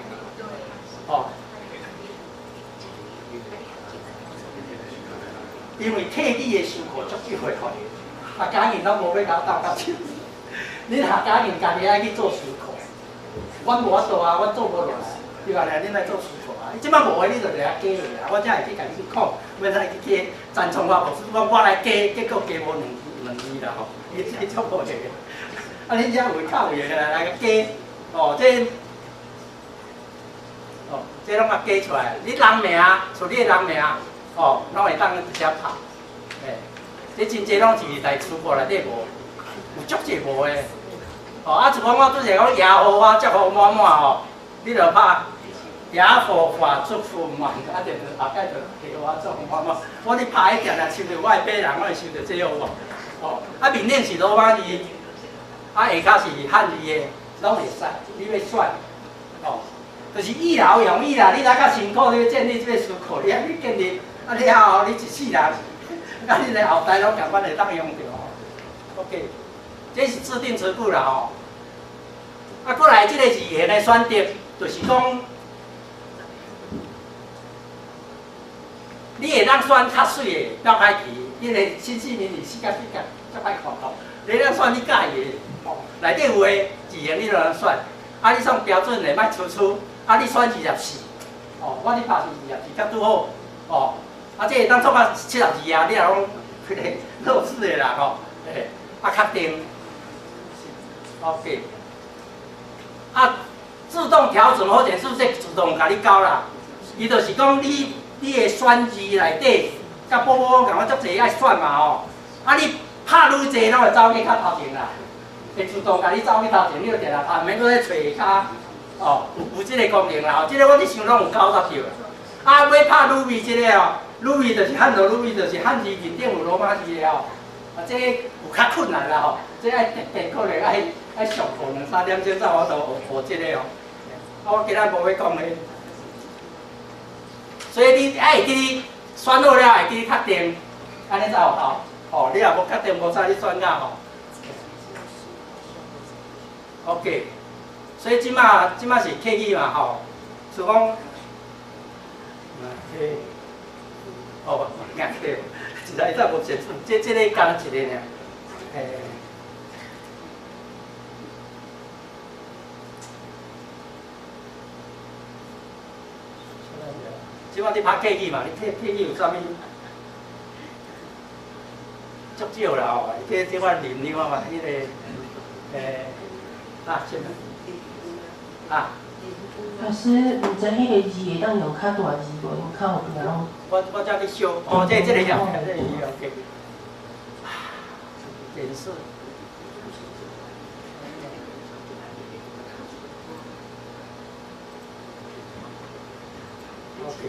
吼。因为客语的词库足少的吼，客家人拢无欲共我斗甲手，恁客家人家己爱去做词库，阮无法度啊，阮做无落来，对吧？恁来做词库啊，这摆无的，你就来加落啊，我才会去共你讲，免使去加陈创发牧师讲我来加，结果加无两字啦吼，伊这足无的。啊，恁遮有较有的来来加，哦，这，哦，这拢共加出来，你人名，像你的人名。哦，拢会当直接拍，嘿，这真济拢是在词库内底无，有足济无的。哦，啊，就讲我拄则讲耶和华祝福满满吼，你著拍耶和华祝福满，啊，就后盖就耶和华祝福满满。我咧拍彼定定收著我的别人，我会收著这好无？哦，啊，面顶是罗马字，啊，下跤是汉字的，拢会使，你欲选，哦，就是以劳养语啦。你来较辛苦，你欲建立这个词库，你爱去建立。啊了后，你一世人，啊，恁的后代拢共款会当用著吼。OK，这是制定词库啦吼。啊，过来这个字形的选择，就是讲，你会当选较媠的表开题，因为新市民是四角四角，足歹看吼。你当选你佮意的，吼，内底有的字形你就通选。啊，你算标准的，莫粗粗。啊，你选24，哦，我咧拍是24，较拄好，哦。啊，这会当做到72啊！你若讲彼个弱势的啦吼，嘿，啊，确定，OK，啊，自动调整好者是这自动共你校啦。伊就是讲你的选字内底，佮宝宝共款足济爱选嘛吼，啊，你拍愈济，拢会走去较头前啦，会自动共你走去头前，你就定定拍，免阁咧揣较，哦，有这个功能啦吼，这个我咧想拢有90票啦。啊，欲拍鲁米这个哦。鲁米就是汉字，鲁米就是汉字面顶有罗马字的吼，啊，这有较困难啦吼，这爱特别可能爱上课两三点钟才有法度学这个哦。啊，我今仔无欲讲彼，所以你爱会记你选好了，会记你确定，按呢才有效。吼，你若无确定，无使你选甲吼。OK，所以这马是客语嘛吼，是讲，客。哦，硬客，实在真无接触，这个干一个尔，欸。这摆你拍客语嘛？你客语有啥物？足少啦吼，这摆林你看嘛，彼个，欸，啊，啥物？啊。
老师，毋知彼个字会当用较大字无？因较有变拢。
我才去烧，哦，这个晓，这个字 OK。电视。OK。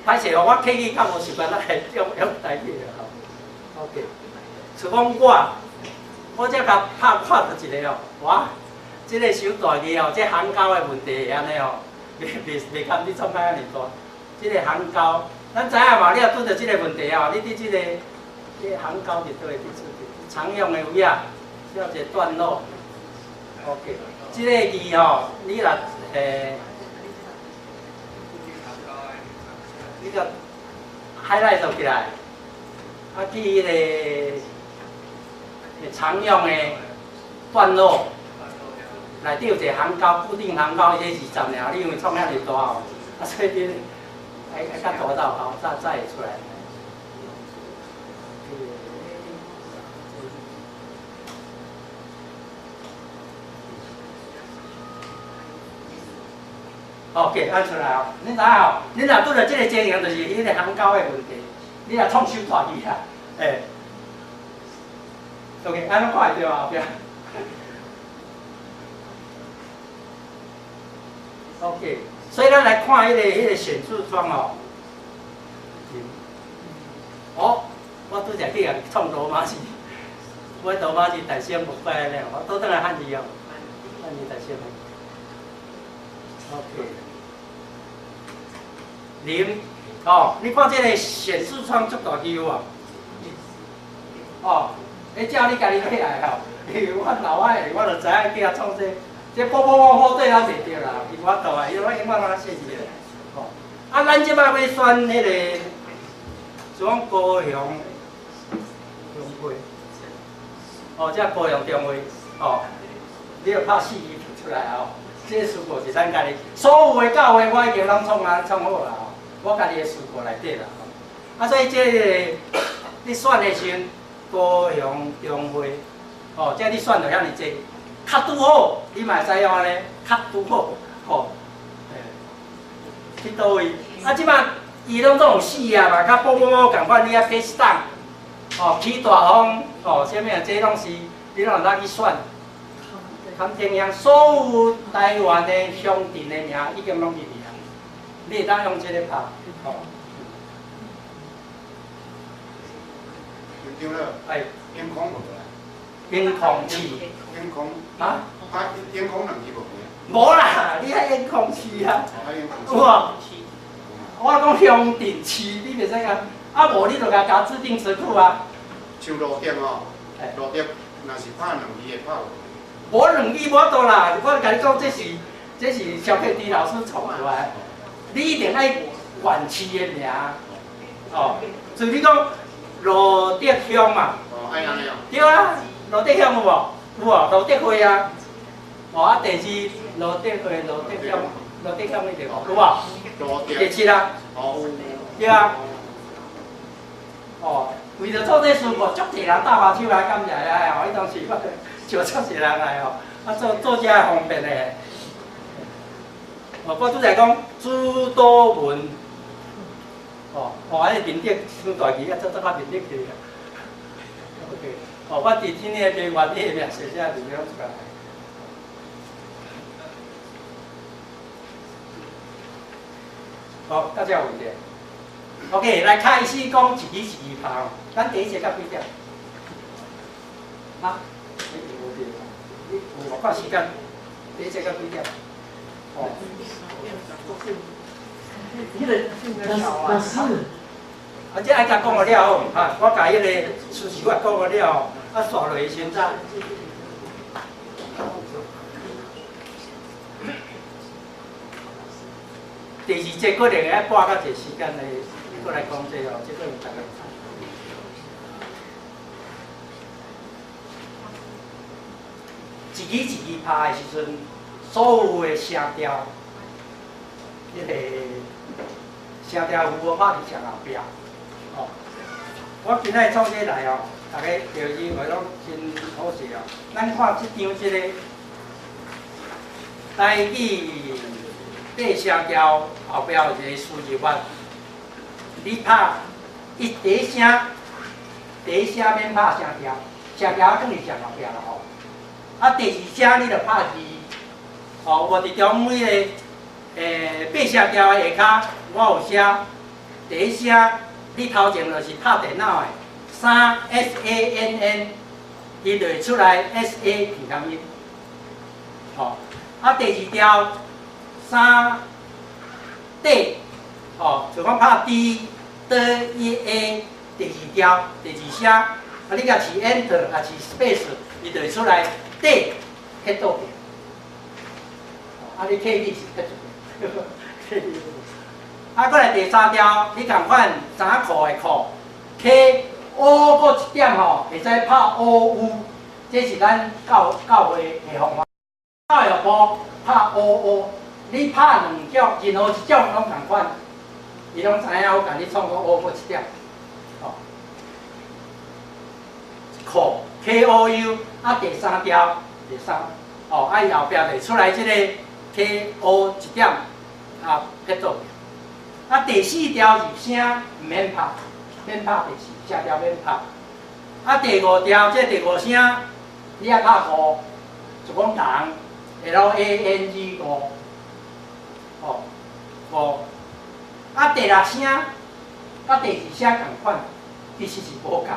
歹势哦，我客语较无习惯，咱来用台语啦吼。OK。像讲我才共拍看著一个哦，哇！这个伤大字哦，这鸿沟的问题会按呢哦，袂堪你创啥遐尔大。这个鸿沟，咱知影嘛？你若拄著这个问题哦，你伫这鸿沟伫佗位？伫常用的位啊，需要一个段落。OK，这个字吼，你若你个 highlight 起来，啊去彼个常用的段落。内底有一个鸿沟，固定鸿沟，这20尔，你因为创遐尔大哦，啊，所以你爱较大才有效，才会出来。OK，按出来哦。恁知影哦？恁若拄著这个情形，就是彼个鸿沟的问题。你若创伤大字啊，欸。OK，按拢看会著啊后壁。OK，所以咱來看彼個顯示窗哦。哦，我拄才去共創羅馬字，我羅馬字大聲無怪按呢，我倒轉來漢字哦，漢字大聲。OK。零，哦，你看這個顯示窗足大支有無？哦，你照你家己起來吼，因為我老愛，我就知影叫創這，這波波波波對咱袂對啦，伊無法度啊，伊我永遠攏寫字個。哦，啊，咱這擺欲選彼個，就講高雄中會，哦，這高雄中會，哦，你著拍四字出來哦，這個書庫是咱家己，所有的教會我已經攏創啊創好啦，吼，我家己的書庫內底啦，啊，所以這個你選的時陣。高雄中會，哦，這你選著遐爾濟，較拄好，你嘛會使用按呢，較拄好，吼，去佗位？啊，這擺伊攏總有四啊嘛，佮某某某仝款，你愛 paste down，哦，起大風，哦，啥物啊？這攏是你攏會當去選。坎天鄉所有台灣的鄉鎮的名已經攏入去啊，你會當用這個拍，吼。
對了，
哎，
烟空無啦？
烟空市。
烟空。
啊？
啊，烟空两字无？
無啦，你愛烟空市啊？有無？我講鄉鎮市，你袂使共，啊無你就共加指定詞庫啊。
像路德吼，路德若是拍兩字會拍無？
無兩字無法度啦，我共你講，這是蕭佩迪老師創出來，你一定愛縣市的名，哦，就你講。羅德鄉嘛，對啊，羅德鄉有無？有無？羅德會啊，哦啊，第二羅德會、羅德鄉、羅德鄉那個有無？第七啊，對啊，哦，為著做這事無，足濟人搭把手來感謝啊！哦，彼當時我招足濟人來哦，啊做做遮方便的。哦，我拄才講朱多文。哦，哦，啊，個面頂傷大字，啊，做做較面頂去啊。OK，哦，我佇天的邊緣，你的名寫寫字攏出來。好，大家有問題。OK，來開始講一字一字拍。咱第一節到幾點？啊？你無對，你有無看時間？第一節到幾點？哦。
彼个老師，
啊，這愛共講予了好，哈，我共彼個事實我講予了後，啊，煞落去先才。第二節可能愛撥較濟時間來，閣來講這哦，這可能大家。一字一字拍的時陣，所有的聲調，彼個。聲調符號拍佇上後壁，哦。我今仔創這來哦，大家就是話攏真好勢哦。咱看這張這個台語八聲調後壁有一個輸入法，你拍伊第一聲，第一聲免拍聲調，聲調囥佇上後壁啦吼。啊，第二聲你著拍字，哦，我佇中彼個八聲調的下跤，我有寫第一聲，你頭前就是拍電腦的，三 S A N N，伊就會出來 S A 平衡音，吼。啊，第二條三 D，吼，就講拍 D D E A，第二條第二聲，啊，你共試 Enter 抑是 Space，伊就會出來 D 彼倒邊，啊，你 K 字是彼一邊。啊，閣來第三條，你仝款三箍的箍，K O 閣一點吼，會使拍 O U，這是咱教會的方法。教育部拍 O O，你拍兩種，任何一種攏仝款，伊攏知影我共你創個 O 閣一點，吼。箍 K O U，啊，第三條，第三，哦，啊，伊後壁就出來這個 K O 一點，啊，撇做。啊，第四條入聲毋免拍，免拍第四聲調免拍。啊，第五條這第五聲，你愛拍五，就講人 L A N G 五，哦，五。啊，第六声佮第二声仝款，其实是无仝。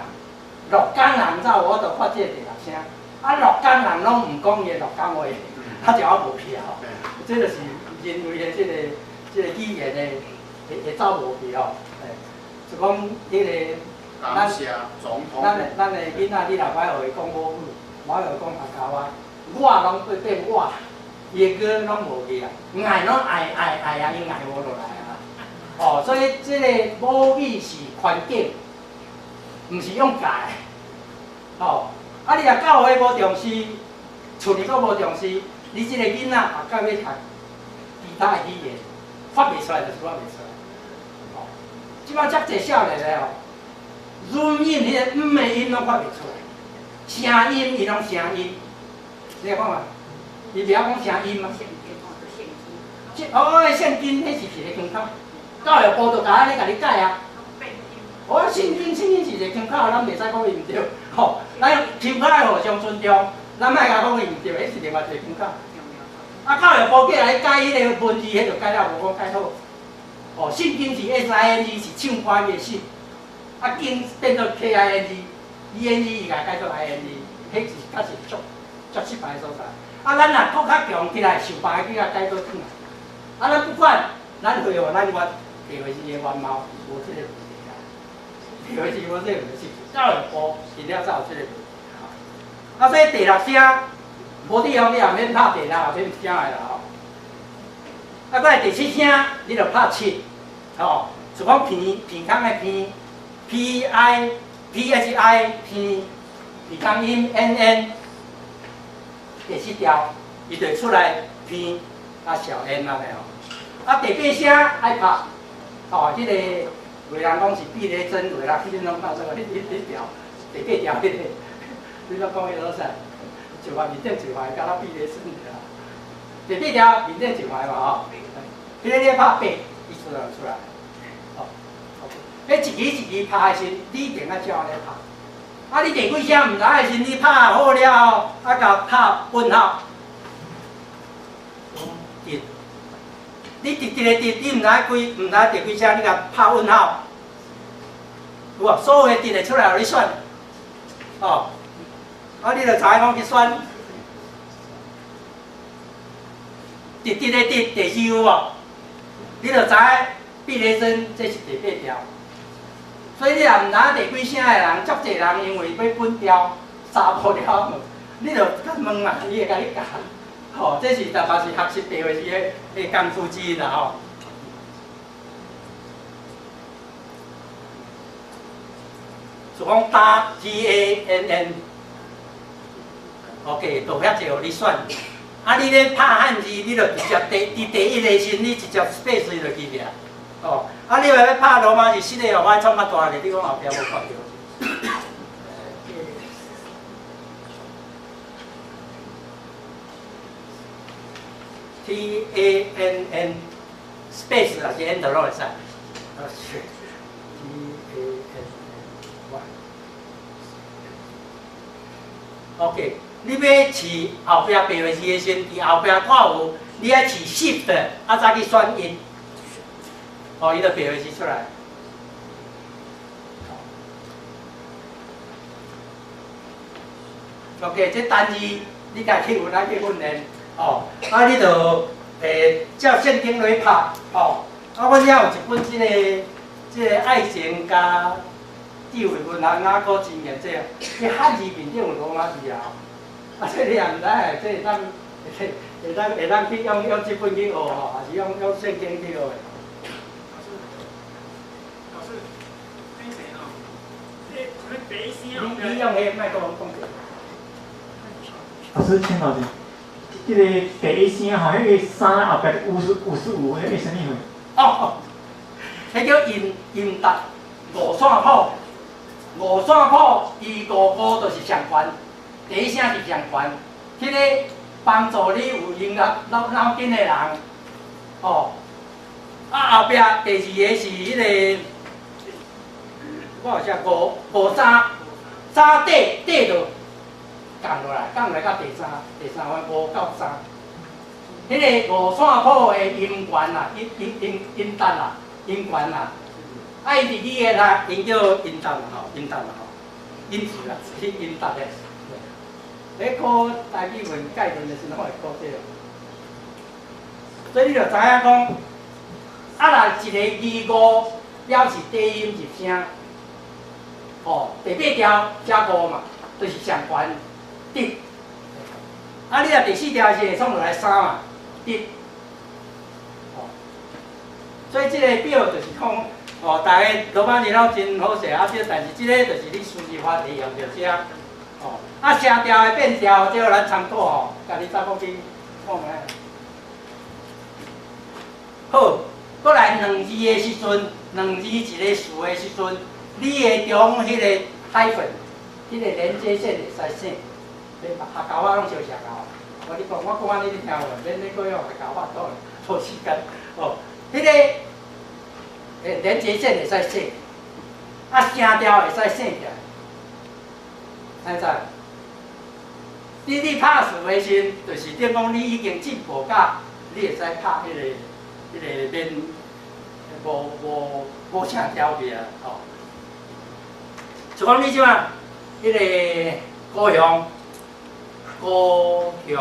鹿港人才有法度发这个第六声，啊，鹿港人拢毋讲伊的鹿港话，啊，就啊无去啊吼。这就是人类的这个语言的会走无去吼。就讲彼个
咱
咱的囡仔，你若歹学伊讲母语，无爱学讲客家话，我拢会变我，伊的歌拢无去啊，爱拢爱爱爱啊，伊爱无落来啊。哦，所以这个母语是环境，毋是用教的。哦，啊，你若教会无重视，厝里阁无重视，你这个囡仔后盖欲读其他的语言，发袂出来就是发袂出来。哦，这摆遮济少年的哦，软音彼个嗯的音拢发袂出来，声音伊拢声音，你来看嘛，伊袂晓讲声音吗？哦，圣经彼是一个腔口，教育部就共按呢共你改啊。哦，圣经圣经是一个腔口，咱袂使讲伊毋对，吼，咱腔口爱互相尊重，咱莫共讲伊毋对，彼是另外一个腔口。啊，教育部过来改彼个文字，彼就改了无讲改好。哦，圣经是 S I N G，是唱歌的圣，啊经变做 K I N G，E N G 伊共改做 I N G，彼是确实足足失败的所在。啊，咱若阁较强起来，受败去共改做转来。啊，咱不管，咱恢复咱原地位是的原貌，无这个问题啊。地位是无这个问题，教育部是了才有这个问题。啊，所以第六声，无地方你也免拍第六，也免声的啦吼。啊，过来第七声，你就拍七，吼，就讲鼻鼻空的鼻，P I P H I P，鼻空音 N N，第七条，伊就出来鼻啊小 N 按呢吼。啊，第八声爱拍，吼，彼个有的人讲是避雷针，有的人彼拢拍做彼条，第八条彼个，你拢讲彼个啥？一块面顶一块，敢若避雷针尔。第八条面顶一块嘛吼，彼个你拍八，伊自然出来。吼，彼一支一支拍的时，你一定爱照按呢拍。啊，你第几声毋知的时，你拍好了后，啊，共拍问号。直，你直直的直，你毋知几，毋知第几声，你共拍问号。有无？所有的直会出来，予你选。哦，啊，你就知影讲去选。直直的直，第四有无？你就知避雷针这是第八条。所以你若毋知影第几声的人，足济人因为欲分调查无了，你就甲问嘛，伊会共你教。吼，这是特别是学习白话字的工具之一啦吼。就讲打 G A N N，OK，就遐济予你选。啊，你咧拍汉字，你就直接伫第一个时，你直接 space 就去了。哦，啊，你若欲拍罗马字，实个哦，我创较大个，你讲后壁无看著。T A N N space 也是 Enter 拢会使。T A N N Y。OK，你欲试后壁白话字的时，伫后壁看有，你爱试 Shift，啊再去选一，哦，伊就白话字出来。OK，这单字你家去有来去训练。哦，啊，你就照圣经来拍，哦，啊，阮遐有一本这个爱情佮智慧文学雅歌箴言这，彼汉字面顶有罗马字啊，啊，这你也毋知，这会当去用这本去学吼，还是用圣经去学的？
老师，歹势吼，这什么第一声？
你用彼个麦克风讲者。
老师，请老师。这个第一声吼，彼个三后壁55，彼个啥物货？
哦，彼叫音音达五线谱，五线谱伊五个就是上悬，第一声是上悬，彼个帮助你有音乐脑脑筋的人，哦，啊后壁第二个是彼个，我有写五五三三底底就。降落来，降落来到第三，第三番5到3。彼个五线谱的音源啦，音音音音值啦，音源啦，啊，伊伫语言啦，𪜶叫音值啦吼，音值啦吼，音质啦，是音值的。咧考台语文概论的时阵，拢会考这个。所以你就知影讲，啊，若一个字五表示低音入声，吼，第八调写五嘛，就是上悬得。啊，你若第四调是会创落来三嘛，得。吼，所以这个表就是讲，吼，大家罗马字拢真好势啊，但是这个就是你输入法会用著遮。吼，啊，声调的变调，这个咱参考吼，家己查某去看觅。好，阁来两字的时阵，两字一个词的时阵，你会将彼个 hyphen，彼个连接线会使省。你客家话拢相像啊！我你讲，我讲按呢你听有无？免你阁用客家话讲，无时间。哦，彼个连接线会使省，啊，声调会使省起来。知知？你拍词的时，就是等于讲你已经进步到，你会使拍彼个免无声调去啊，吼。就讲你这马，彼个高雄，我有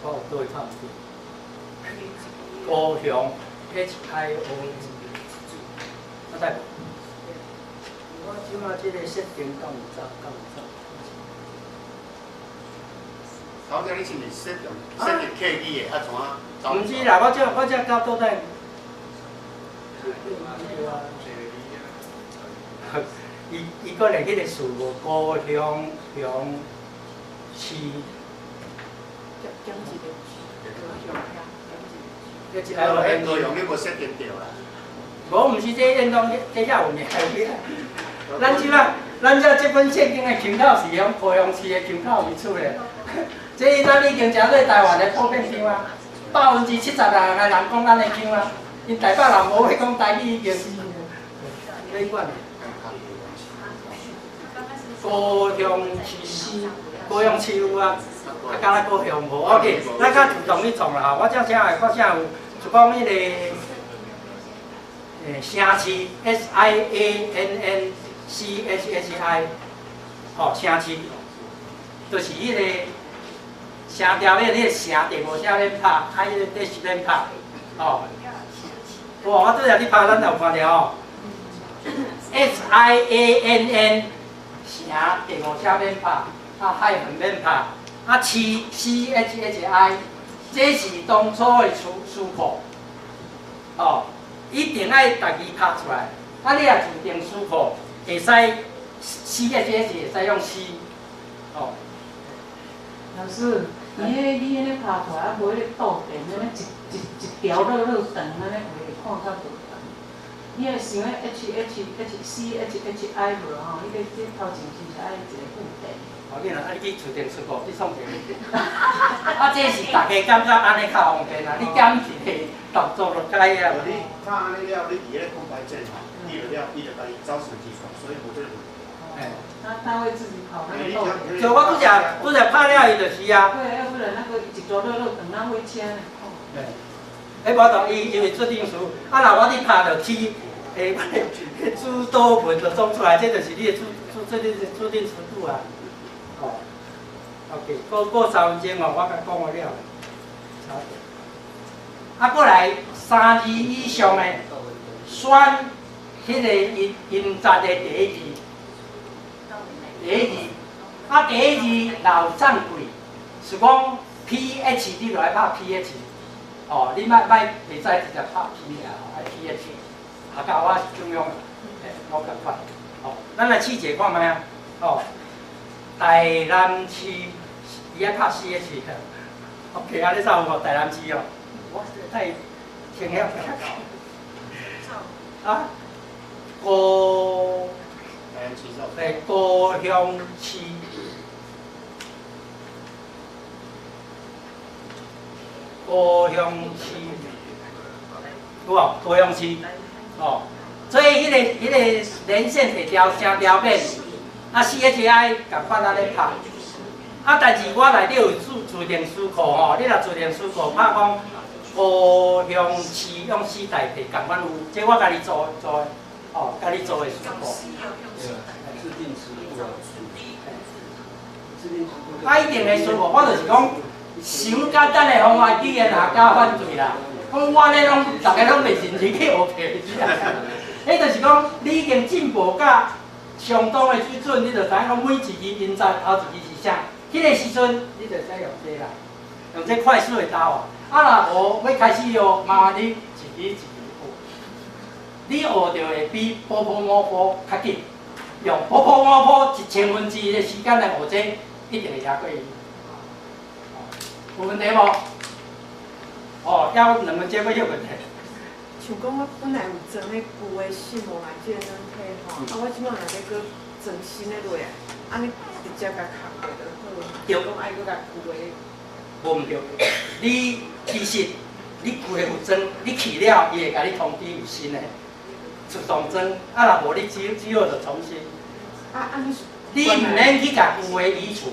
佗位拍毋对。高雄，HIO，啊在。我这马这个设定敢有走？敢有走？
头前你是毋是设定客语的，啊怎啊？
毋是啦，我这到倒底。伊阁连彼个词无高雄雄市。
减一个
高雄。
高雄你无设定著啦。
无，毋是这电动，这遐有名。咱这马，咱这这本圣经的腔口是用高雄市的腔口为主的。这咱已经成做台湾的普遍腔啊，76%的人讲咱的腔啊，𪜶台北人无会讲台语已经。免管。高雄市，高雄市有啊，啊，敢若高雄无？OK，咱较主动去创啦吼。我这写的，我写有，就讲彼个，城市 SIANNCHHI，吼，城市，就是彼个声调咧，彼个声第五声咧拍，啊，彼个第四咧拍，吼。哇，我拄才咧拍，咱就有看著吼，SIANN 城第五声免拍，啊，hyphen 免拍，啊，市 CHHI，这是当初的词库，哦，一定爱家己拍出来。啊，你若自定词库，会使 CHH 会使用 C，哦。
老师，伊彼你彼个拍出来，啊无彼个倒电，按呢一条落落长，按呢会看较无仝。你若想彼 HHHCHHI 无吼，你这头前是毋是爱一个附电？
无要紧啦，啊你去自定词库，你创一个。啊，这是大家感觉按呢较方便啦，你减一个动作就改啊。
你拍按呢了，你伫彼个空白键吼，伊就了，伊就家己走顺序出来，所以无这个问题。
嘿。
他会自己跑那个倒电。
就我拄才拍了伊就是啊。
对，要不然那个一条落落长，哪火车呢？
对。彼无同伊因为注定词，啊若我伫拍著去，我的主导文就创出来，这就是你的注注这个注定词句啊。哦，OK，阁3分钟哦，我甲讲完了，差不多。啊，阁来三字以上的，选彼个音节的第一字，第一字，啊，第一字若有送过，是讲 PH，你就爱拍 PH，哦，你莫袂使直接拍 P 尔，爱 PH，客家话是这样的，拢仝款。哦，咱来试一下看觅啊，哦。台南市，伊爱拍 CH，OK，啊，你走有无台南市哦？我太清晓。啊，高雄市，高雄市，有无？高雄市，哦，所以彼个连线第调声调变。啊，CHI 仝款按呢拍，啊，但是我內底有自定詞庫吼，你若自定詞庫拍講高雄市用四代替，仝款有，這我家己做的，哦，家己做的詞庫。
自定詞庫。
啊，一定的詞庫，我就是講，傷簡單的方法，語言學家反對啦。講我咧攏，逐家攏袂認真去學白字啊。彼就是講，你已經進步到相當的水準，你就知影講每一字音節頭一字是啥。彼个時陣，你就使用這啦，用這快速的打法。啊，若無欲開始學，麻煩你一字一字學。你學著會比波波摸波較緊，用波波摸波1/1000的時間來學這，一定會贏過伊。有問題無？哦，還有兩分鐘欲休困者。
像講我本來有裝彼舊的信無來這個軟體吼，啊，我這擺若欲閣裝新的落來，按呢直接共拷過就好。
對。
講愛閣共舊的。
無毋對，你其實你舊的有裝，你去了，伊會共你通知有新的自動裝，啊，若無你只好就重新。
啊，按呢是。
你毋免去共舊的移除。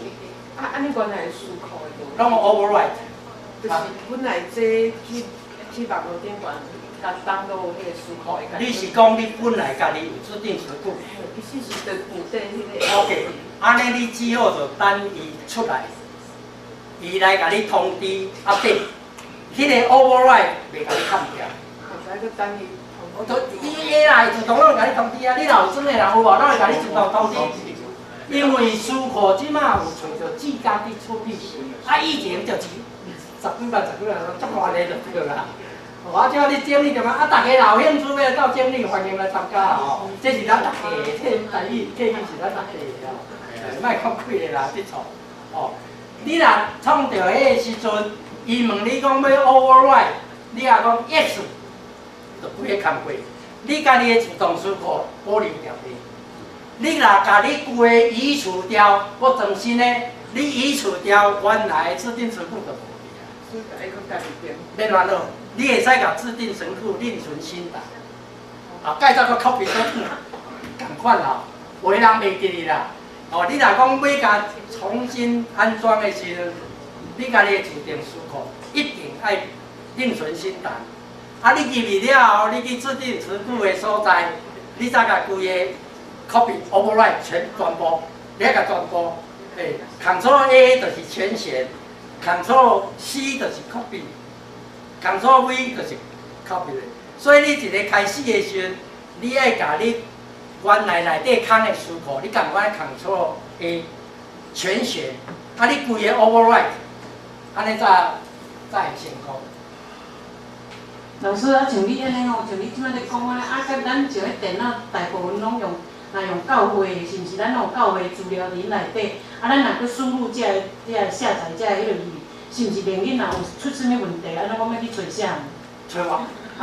啊，按呢原來詞庫的。
攏 overwrite。
就是本來這去網路頂懸，共 download 彼個詞庫會。
你是講你本來家己有自定詞庫？
其實是佇舊底彼個。
OK，按呢你只好就等伊出來，伊來共你通知 update，彼個 overwrite 袂共你砍掉。
我使閣等伊
通知。伊 AI 自動攏會共你通知啊！你若有裝的人有無？攏會共你自動通知。因為詞庫這馬有揣著自家佇處理，啊以前就是十幾萬、十幾萬，足偌濟就對啦。啊，這你整理著嘛？啊，逐家若有興趣欲鬥整理，歡迎來參加吼。這是咱逐家的，這台語客語是咱逐家的吼。莫講幾个人佇創吼。你若創著彼个時陣，伊問你講欲 overwrite，你若講 yes，就規个崁過。你家己的自動詞庫保留著袂？你若共你舊的移除掉，閣裝新的，你移除掉原來的自定詞庫就無去啊。
所以愛閣家己變。
免煩惱，你會使共自定詞庫另存新檔，啊，蓋再閣 copy 倒轉來，仝款啦。有的人袂記得啦。哦，你若講欲共重新安裝的時陣，你家己的自定詞庫一定愛另存新檔。啊，你入去了後，你去自定詞庫的所在，你再共規个 copy overwrite 全部，你愛共全部，欸，Ctrl A 就是全選，Ctrl C 就是 copy，Ctrl V 就是 copy 的。所以你一个開始的時陣，你愛共你原來內底空的詞庫，你仝款 Ctrl A 全選，啊，你規个 overwrite，按呢才會成功。
老師啊，像你按呢吼，像你這擺咧講按呢，啊，佮咱像彼電腦大部分攏用，若用教會的，是毋是？咱攏有教會資料佇內底，啊，咱若閣輸入這个下載這个彼落去，是毋是萬一若有出啥物問題，按呢我欲去揣啥？
揣我。
啊，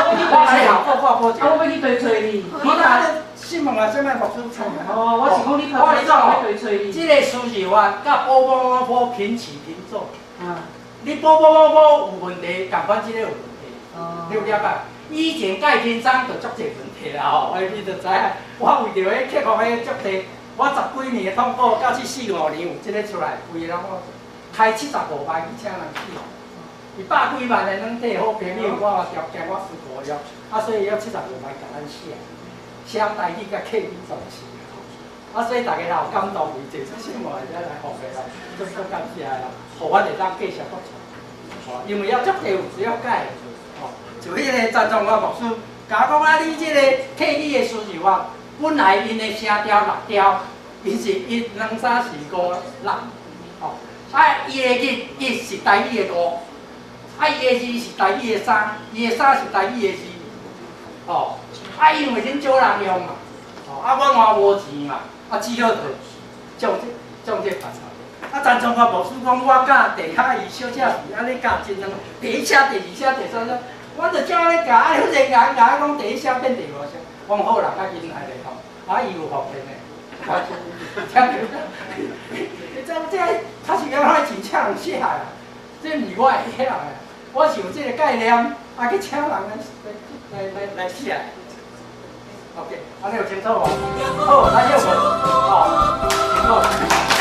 我欲去揣。啊，我欲去對揣你。
我若信問啊，啥物牧師創的？
哦，我是講你頭先講欲對揣你。
這个輸入法佮波波摸波平起平坐。
啊。
你波波摸波有問題，仝款這个有問題。你有了解？以前蓋輕鬆就足濟問題啦吼，你就知影。我為著彼克服彼足濟，我十幾年的痛苦，到這四五年有這个出來，規个攏我開75萬去請人去。伊百幾萬的軟體好朋友，我嘛條件我輸過了，啊，所以要75萬共咱寫，寫台語佮客語總是。啊，所以大家若有感動，為這出新聞才來服的啦，足足感謝啦，予阮會當繼續閣創。哦，因為猶足濟有需要改。哦，就彼个陳崇發牧師，共我講啊，你這个客語的輸入法，本來𪜶的聲調六調，伊是一、兩、三、四、五、六，哦，啊，伊的一是台語的五，啊，伊的二是台語的三，伊的三是台語的二，哦，啊，因為恁少人用嘛，哦，啊，阮嘛無錢嘛，啊，只好就將這辦法。啊，陳崇發牧師講，我教地下伊小姐是按呢教真長，第一聲、第二聲、第三聲，我就照按呢教，啊，忽然間共我講第一聲變第五聲，我講好啦，較忍耐咧吼，啊，伊有福分的，我這這較是按怎錢請人寫啊？這毋是我會曉的，我是有這个概念，啊，去請人來寫。OK，按呢有清楚無？好，咱休困，哦，清楚。